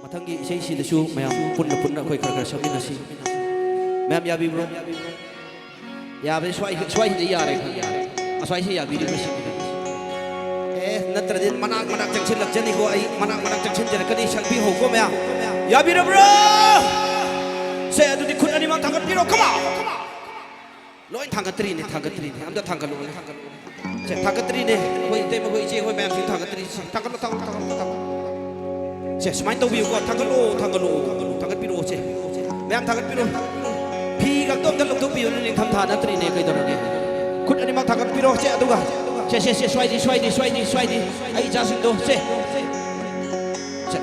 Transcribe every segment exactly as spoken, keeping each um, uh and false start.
ꯃꯊꯪꯒꯤ ꯏꯁꯩꯁꯤꯗꯁꯨ ꯃꯌꯥꯝ ꯄꯨꯟꯅ ꯄꯨꯟꯅ ꯑꯩꯈꯣꯏ ꯈꯔ ꯈꯔ ꯁꯛꯃꯤꯟꯅꯁꯤ꯫ ꯃꯌꯥꯝ ꯌꯥꯕꯤꯕ꯭ꯔꯣ? ꯌꯥꯕꯗꯤ ꯁ꯭ꯋꯥꯏ-, ꯁ꯭ꯋꯥꯏꯁꯤꯗ ꯌꯥꯔꯦ ꯈꯪꯉꯦ꯫ ꯑꯁ꯭ꯋꯥꯏꯁꯤ ꯌꯥꯕꯤꯔꯤꯕ꯭ꯔꯥ ꯁꯤꯅꯤꯗ꯫ ꯑꯦ, ꯅꯠꯇ꯭ꯔꯗꯤ ꯃꯅꯥꯛ ꯃꯅꯥꯛ ꯆꯪꯁꯤꯜꯂꯛꯆꯅꯤꯀꯣ꯫ ꯑꯩ ꯃꯅꯥꯛ ꯃꯅꯥꯛ ꯆꯪꯁꯤꯟꯖꯔꯛꯀꯅꯤ꯫ ꯁꯛꯄꯤꯍꯧꯀꯣ ꯃꯌꯥꯝ꯫ ꯌꯥꯕꯤꯔꯕ꯭ꯔꯣ? ꯁꯦ, ꯑꯗꯨꯗꯤ ꯈꯨꯠ ꯑꯅꯤꯃꯛ ꯊꯥꯡꯒꯠꯄꯤꯔꯣ꯫ Come on! ꯂꯣꯏ ꯊꯥꯡꯒꯠꯇ꯭ꯔꯤꯅꯦ, ꯊꯥꯡꯒꯠꯇ꯭ꯔꯤꯅꯦ꯫ ꯑꯝꯇ ꯊꯥꯡꯒꯠꯂꯛꯑꯣꯅꯦ꯫ ꯁꯦ, ꯊꯥꯡꯒꯠꯇ꯭ꯔꯤꯅꯦ꯫ ꯑꯩꯈꯣꯏ ꯏꯇꯩꯃ, ꯑꯩꯈꯣꯏ ꯏꯆꯦ, ꯑꯩꯈꯣꯏ ꯃꯌꯥꯝꯁꯤꯡ ꯊꯥꯡꯒꯠꯇ꯭ꯔꯤ꯫ ꯁꯦ, ꯊꯥꯡꯒꯠꯂꯣ, ꯊꯥꯡꯒꯠꯂꯣ, ꯊꯥꯡꯒꯠꯂꯣ, ꯊꯥꯡꯒꯠꯂꯣ꯫ ꯁꯦ, ꯁꯨꯃꯥꯏꯅ ꯇꯧꯕꯤꯌꯨꯀꯣ꯫ ꯊꯥꯡꯒꯠꯂꯣ, ꯊꯥꯡꯒꯠꯂꯣ, ꯊꯥꯡꯒꯠꯂꯣ, ꯊꯥꯡꯒꯠꯄꯤꯔꯛꯑꯣ, ꯁꯦ꯫ ꯃꯌꯥꯝ ꯊꯥꯡꯒꯠꯄꯤꯔꯣ꯫ ꯐꯤꯒꯛꯇꯣ ꯑꯝꯇ ꯂꯧꯊꯣꯛꯄꯤꯌꯨꯅꯦ, ꯅꯤꯡꯊꯝꯊꯥ ꯅꯠꯇ꯭ꯔꯤꯅꯦ, ꯀꯩꯗꯧꯔꯒꯦ? ꯈꯨꯠ ꯑꯅꯤꯃꯛ ꯊꯥꯡꯒꯠꯄꯤꯔꯣ, ꯁꯦ, ꯑꯗꯨꯒ꯫ ꯁꯦ, ꯁꯦ, ꯁꯦ, ꯁ꯭ꯋꯥꯏꯗꯤ, ꯁ꯭ꯋꯥꯏꯗꯤ, ꯁ꯭ꯋꯥꯏꯗꯤ, ꯁ꯭ꯋꯥꯏꯗꯤ꯫ ꯑꯩ ꯏꯆꯥꯁꯤꯡꯗꯣ, ꯁꯦ꯫ ꯁꯦ꯫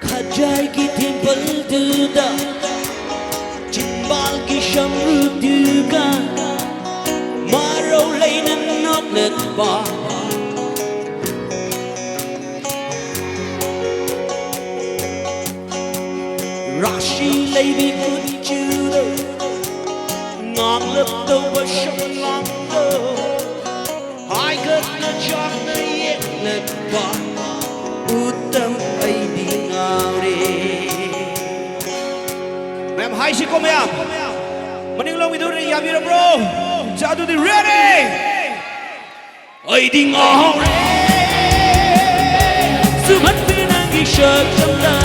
ꯈꯖꯥꯏꯒꯤ ꯊꯦꯝꯄꯜꯗꯨꯗ ꯆꯤꯝꯕꯥꯜꯒꯤ ꯁꯝꯔꯨꯗꯨꯒ ꯃꯔꯧ ꯂꯩꯅ ꯅꯣꯛꯂꯛꯄ, ꯔꯥꯁꯤ ꯂꯩꯕꯤ ꯀꯨꯆꯨꯗꯣ, ꯉꯥꯡꯂꯛꯇꯧꯕ ꯁꯝꯂꯥꯡꯗꯣ, ꯍꯥꯏꯒꯠꯅ ꯆꯥꯛꯅ ꯌꯦꯛꯂꯛꯄ ꯎꯇꯝ ꯑꯩꯗꯤ ꯉꯥꯎꯔꯦ꯫ ꯃꯌꯥꯝ ꯍꯥꯏꯁꯤꯀꯣ ꯃꯌꯥꯝ꯫ ꯃꯅꯤꯡꯂꯣꯝꯒꯤꯗꯨ ꯌꯥꯕꯤꯔꯕ꯭ꯔꯣ? ꯁꯦ, ꯑꯗꯨꯗꯤ ready! ꯑꯩꯗꯤ ꯉꯥꯎꯔꯦ꯫ ꯁꯨꯝꯍꯠꯄꯤꯅ ꯅꯪꯒꯤ ꯁꯛꯇꯝꯗ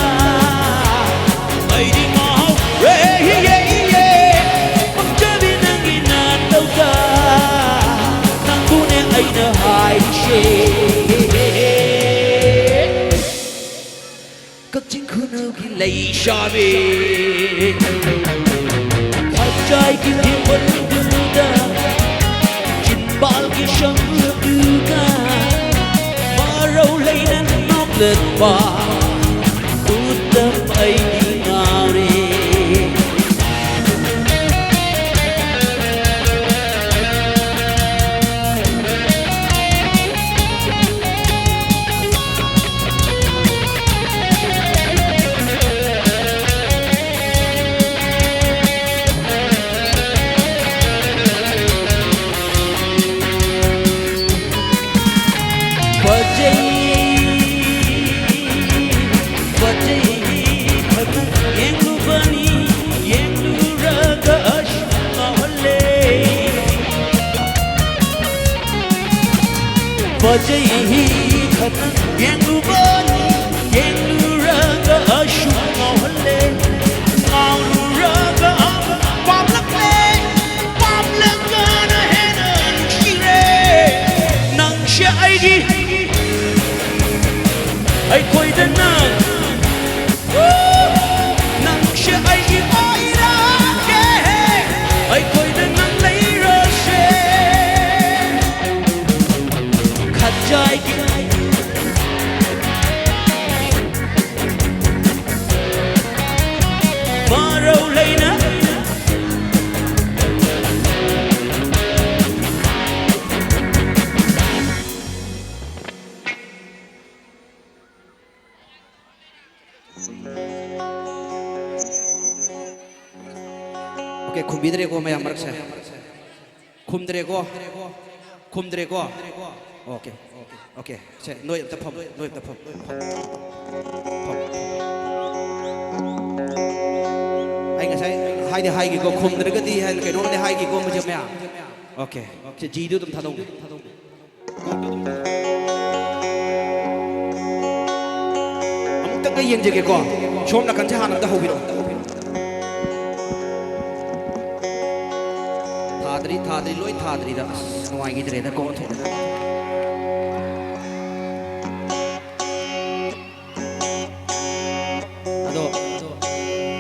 ꯑꯩꯗꯤ ꯉꯥꯎꯔꯦ, ꯌꯦ, ꯌꯦ, ꯌꯦ꯫ ꯄꯥꯝꯖꯕꯤ ꯅꯪꯒꯤ ꯅꯇꯧꯗ ꯅꯪꯕꯨꯅꯦ ꯑꯩꯅ ꯍꯥꯏꯔꯤꯁꯦ꯫ ꯀꯛꯆꯤꯡ ꯈꯨꯅꯧꯒꯤ ꯂꯩꯁꯥꯕꯤ ꯈꯖꯥꯏꯒꯤ ꯊꯦꯝꯕꯜꯗꯨꯗ ꯆꯤꯝꯕꯥꯜꯒꯤ ꯁꯝꯗꯨꯒ ꯃꯔꯧ ꯂꯩꯅ ꯅꯣꯛꯂꯛꯄ ꯎꯇꯝ ꯑꯩꯗꯤ ꯉꯥꯎꯔꯦ꯫ ꯐꯖꯩ ꯈꯅ ꯌꯦꯡꯂꯨꯕꯅꯤ, ꯌꯦꯡꯂꯨꯔꯒ ꯑꯁꯨꯛ ꯉꯥꯎꯍꯜꯂꯦ, ꯉꯥꯎꯔꯨꯔꯒ ꯑꯃꯨꯛ ꯄꯥꯝꯂꯛꯂꯦ, ꯄꯥꯝꯂꯒꯅ ꯍꯦꯟꯅ ꯅꯨꯡꯁꯤꯔꯦ꯫ ꯅꯪꯁꯦ ꯑꯩꯒꯤ, ꯑꯩꯈꯣꯏꯗ ꯅꯪ ꯅꯪꯁꯦ ꯑꯩꯒꯤ ꯑꯣꯏꯔꯒꯦ, ꯑꯩꯈꯣꯏꯗ ꯅꯪ ꯂꯩꯔꯁꯦ꯫ ꯈꯖꯥꯏꯒꯤ ꯃꯔꯧ ꯂꯩꯅ ꯑꯣꯀꯦ, ꯈꯨꯝꯕꯤꯗ꯭ꯔꯦꯀꯣ ꯃꯌꯥꯝ ꯃꯔꯛꯁꯦ? ꯈꯨꯝꯗ꯭ꯔꯦꯀꯣ? ꯈꯨꯝꯗ꯭ꯔꯦꯀꯣ? ꯑꯣꯀꯦ, ꯑꯣꯀꯦ, ꯁꯦ, ꯅꯣꯏ ꯑꯝꯇ ꯐꯝ, ꯅꯣꯏ ꯑꯝꯇ ꯐꯝ, ꯐꯝ, ꯐꯝ꯫ ꯑꯩ ꯉꯁꯥꯏ ꯍꯥꯏꯗꯤ ꯍꯥꯏꯒꯦꯀꯣ, ꯈꯨꯝꯗ꯭ꯔꯒꯗꯤ ꯍꯥꯏꯅ ꯀꯩꯅꯣꯝꯗꯤ ꯍꯥꯏꯒꯦꯀꯣ, ꯃꯁꯦ ꯃꯌꯥꯝ꯫ ꯑꯣꯀꯦ, ꯁꯦ, ꯖꯤꯗꯨ ꯑꯗꯨꯝ ꯊꯥꯗꯧꯅꯦ꯫ ꯑꯃꯨꯛꯇꯪꯒ ꯌꯦꯡꯖꯒꯦꯀꯣ꯫ ꯁꯣꯝ ꯅꯥꯀꯟꯁꯦ ꯍꯥꯟꯅ ꯑꯝꯇ ꯍꯧꯕꯤꯔꯛꯑꯣ꯫ ꯊꯥꯗ꯭ꯔꯤ, ꯊꯥꯗ꯭ꯔꯤ, ꯂꯣꯏ ꯊꯥꯗ꯭ꯔꯤꯗ꯫ ꯑꯁ, ꯅꯨꯡꯉꯥꯏꯈꯤꯗ꯭ꯔꯦꯗꯀꯣ꯫ ꯑꯗꯣ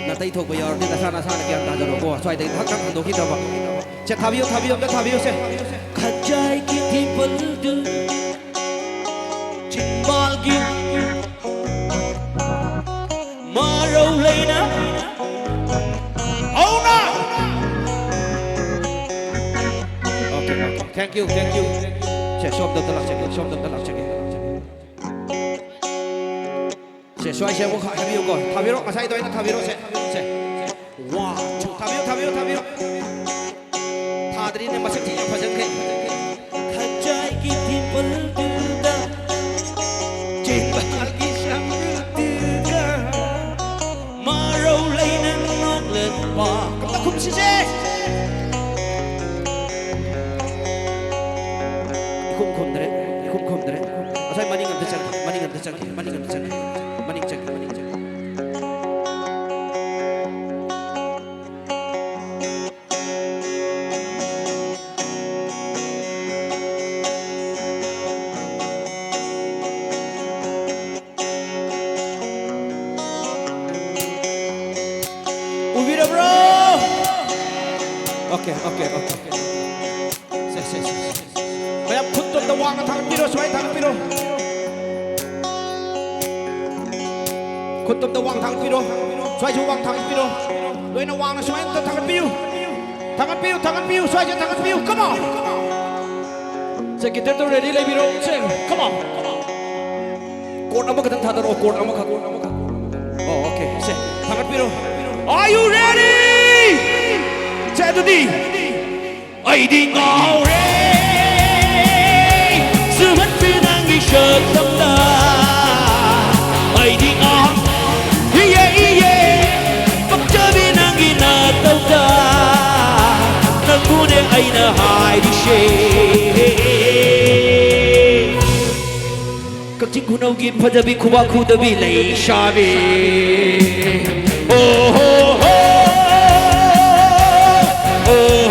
ꯅꯥꯇꯩ ꯊꯣꯛꯄ ꯌꯥꯎꯔꯗꯤ ꯅꯁꯥ ꯅꯁꯥꯅ ꯒ꯭ꯌꯥꯟ ꯇꯥꯖꯔꯣꯀꯣ꯫ ꯁ꯭ꯋꯥꯏꯗꯒꯤ ꯊꯛ ꯊꯛ ꯍꯟꯗꯣꯛꯈꯤꯗꯕ꯫ ꯁꯦ, ꯊꯥꯕꯤꯌꯨ, ꯊꯥꯕꯤꯌꯨ, ꯑꯝꯇ ꯊꯥꯕꯤꯌꯨ, ꯁꯦ꯫ ꯈꯖꯥꯏꯒꯤ ꯊꯤꯕꯜꯗꯨ, ꯆꯤꯝꯕꯥꯜꯒꯤ ꯃꯔꯧ ꯂꯩꯅ ꯍꯧꯅ꯫ Okay, okay. Thank you, thank you. ꯁꯦ, ꯁꯣꯝꯗ ꯑꯝꯇ ꯂꯥꯛꯆꯒꯦ, ꯁꯣꯝꯗ ꯑꯝꯇ ꯂꯥꯛꯆꯒꯦ꯫ ꯁꯦ, ꯁ꯭ꯋꯥꯏꯁꯦ ꯑꯃꯨꯛ ꯍꯥꯏꯕꯤꯌꯨꯀꯣ꯫ ꯊꯥꯕꯤꯔꯣ, ꯉꯁꯥꯏꯗꯣ ꯑꯩꯅ ꯊꯥꯕꯤꯔꯣ, ꯁꯦ, ꯁꯦ꯫ One, two, ꯊꯥꯕꯤꯌꯨ, ꯊꯥꯕꯤꯌꯨ, ꯊꯥꯕꯤꯌꯨ꯫ ꯊꯥꯗ꯭ꯔꯤꯅꯦ, ꯃꯁꯛꯁꯤ ꯌꯥꯝ ꯐꯖꯈ꯭ꯔꯦ꯫ ꯈꯖꯥꯏꯒꯤ ꯊꯤꯕꯜꯗꯨꯗ, ꯆꯤꯝꯕꯥꯜꯒꯤ ꯁꯝꯕ꯭ꯔꯨꯗꯨꯗ, ꯃꯔꯧ ꯂꯩꯅ ꯅꯣꯛꯂꯛꯄ꯫ ꯀꯃꯥꯏꯅ ꯈꯨꯝꯁꯤꯁꯦ? ꯏꯈꯨꯝ ꯈꯨꯝꯗ꯭ꯔꯦ, ꯏꯈꯨꯝ ꯆꯠꯈꯤ, ꯃꯅꯤꯡ ꯑꯝꯇ ꯆꯠꯈꯤ, ꯃꯅꯤꯡ ꯆꯠꯈꯤ, ꯃꯅꯤꯡ ꯆꯠꯈꯤ꯫ ꯎꯕꯤꯔꯕ꯭ꯔꯣ? Okay, okay, okay. ꯁꯦ, ꯁꯦ, ꯁꯦ, ꯁꯦ꯫ ꯃꯌꯥꯝ ꯈꯨꯠꯇꯣ ꯑꯝꯇ ꯋꯥꯡꯅ ꯊꯥꯡꯒꯠꯄꯤꯔꯣ, ꯁꯨꯃꯥꯏꯅ ꯊꯥꯡꯒꯠꯄꯤꯔꯣ꯫ ꯈꯨꯠꯇꯣ ꯑꯝꯇ ꯋꯥꯡ ꯊꯥꯡꯒꯠꯄꯤꯔꯣ꯫ ꯁ꯭ꯋꯥꯏꯁꯨ ꯋꯥꯡ ꯊꯥꯡꯒꯠꯄꯤꯔꯣ꯫ ꯂꯣꯏꯅ ꯋꯥꯡꯅ ꯁꯨꯃꯥꯏꯅ ꯑꯝꯇ ꯊꯥꯡꯒꯠꯄꯤꯌꯨ꯫ ꯊꯥꯡꯒꯠꯄꯤꯌꯨ, ꯊꯥꯡꯒꯠꯄꯤꯌꯨ, ꯁ꯭ꯋꯥꯏꯁꯦ ꯊꯥꯡꯒꯠꯄꯤꯌꯨ꯫ Come on. ꯁꯦ, guitar ꯗꯣ ready ꯂꯩꯕꯤꯔꯣ꯫ Say, come on. Chord ꯑꯃꯈꯛꯇꯪ ꯊꯥꯗꯔꯛꯑꯣ, chord ꯑꯃꯈꯛ, chord ꯑꯃꯈꯛ꯫ ꯑꯣ, okay. Say, ꯊꯥꯡꯒꯠꯄꯤꯔꯣ꯫ Are you ready? ꯁꯦ, ꯑꯗꯨꯗꯤ ꯑꯩꯗꯤ ꯉꯥꯎꯔꯦ ꯁꯨꯍꯟꯕꯤ ꯅꯪꯒꯤ ꯁꯛꯇꯝꯗ꯫ ꯑꯩꯗꯤ ꯉꯥꯎ-, ꯏꯌꯦ, ꯏꯌꯦ, ꯄꯛꯆꯕꯤ ꯅꯪꯒꯤ ꯅꯇꯧꯗ꯫ ꯅꯪꯕꯨꯅꯦ ꯑꯩꯅ ꯍꯥꯏꯔꯤꯁꯦ꯫ ꯀꯛꯆꯤꯡ ꯈꯨꯅꯧꯒꯤ ꯐꯖꯕꯤ ꯈꯨꯕꯥꯛ ꯈꯨꯗꯕꯤ ꯂꯩꯁꯥꯕꯤ꯫ ꯑꯣ ꯍꯣ ꯍꯣ꯫ ꯑꯣ